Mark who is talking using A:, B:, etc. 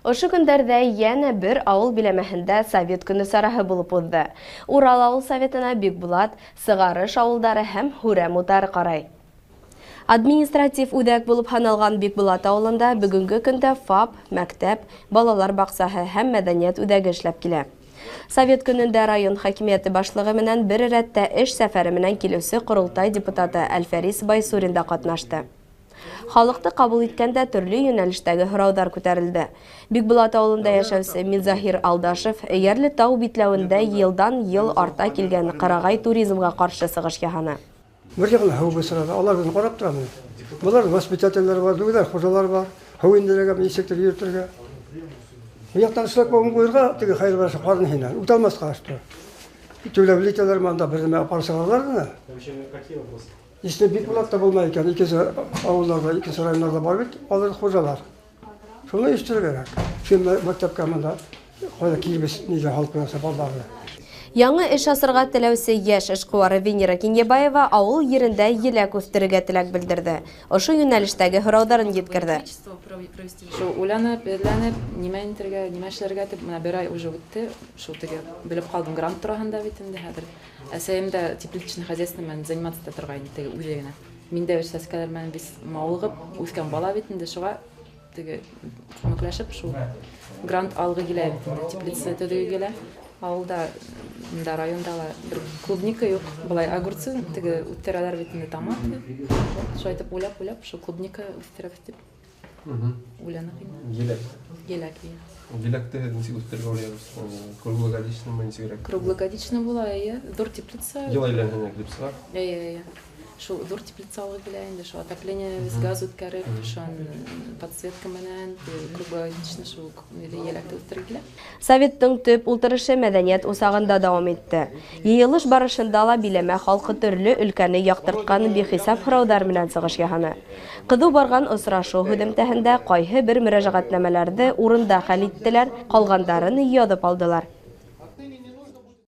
A: Ошо көндәрҙә йәнә бер ауыл биләмәһендә Совет көнө сараһы булып уҙҙы. Урал ауыл советына Бикбулат, Сығарыш ауылдары һәм Һүрәм утары ҡарай. Административ үҙәк булып һаналған Бикбулат ауылында бөгөнгө көндә ФАП, мәктәп, балалар баҡсаһы һәм мәҙәниәт үҙәге эшләп килә. Совет көнөндә район хакимиәте башлығы менән бер рәттә эш сәфәре менән килеүсе Ҡоролтай депутаты Әлфәрис Байсурин да ҡатнашты. Халыҡты ҡабул иткәндә төрлө йүнәлештәге һорауҙар күтәрелде. Бикбулат ауылында йәшәүсе Минзаһир Алдашев Эйәрле тау битләүендә йылдан-йыл арта килгән ҡырағай туризмға ҡаршы сығыш яһаны.
B: Бер яғынан һыу бысрады, алар беҙҙе ҡарап тора. Былар воспитательләр бар, үҙҙәр хужалар бар, һыу индерергә, нисектер йөрөтөргә. Бу яҡтан шлагбаум ҡуйырға, теге хәйер барышы ҡарын һинән, үтә алмаҫҡа ашты. Түләүле итәләр монда бер нәмә апарып сығаралар ғына. Если Бикбулатта булмай икән, икенсе ауылларҙа, икенсе районнарҙа бар бит, алар хужалар. Шуны оештырыр кәрәк. Шул мәктәпкә монда ҡайҙа кирбес нигә һалып ҡуясы балаларҙы.
A: Яңы эш асырға теләүсе йәш эшҡыуары Венера Кинйәбаева ауыл ерендә еләк үҫтерергә теләк белдерҙе. Ошо йүнәлештәге һорауҙарын еткерҙе.
C: Шул уйланып, эҙләнеп, нимә итергә, нимә эшләргә тип, менә бер ай уже үтте. Шул теге белеп ҡалдым грант тураһында бит инде хәҙер. Әсәйем дә тепличный хозяйство менән заниматься итә торғайны теге үҙе генә. Мин дә сәскәләр менән бик мауығып үҫкән бала бит инде, шуға теге күмәкләшеп шул грант алғы килә бит инде, теплица төҙөгө килә. Ауылда, мында районда ла бер клубника юҡ, былай огурцы теге үҫтерәләр бит инде, томаты. Шулай итеп уйлап-уйлап шул клубника үҫтерәбеҙ тип уйланыҡ инде.
D: Еләк.
C: Еләк, эйе.
D: Еләкте һеҙ нисек үҫтерергә уйлайһығыҙ? Круглогодичный нисегерәк?
C: Круглогодичный була, эйе. Ҙур теплица.
D: Йыл әйләнһенә килеп сыға.
C: Эйе, эйе. Шул ҙур теплица алғы килә инде, шул отопление газ үткәреп, шул подсветка менән круглогодичный шул еләкте үҫтерергә килә.
A: Советтың төп ултырышы мәҙәниәт усағында дауам итте. Йыйылыш барышында ла биләмә халҡы төрлө өлкәне яҡтыртҡан бихисап һорауҙар менән сығыш яһаны. Ҡыҙыу барған осрашыу һөҙөмтәһендә ҡайһы бер мөрәжәғәтнамәләрҙе урында хәл иттеләр, ҡалғандарын яҙып алдылар.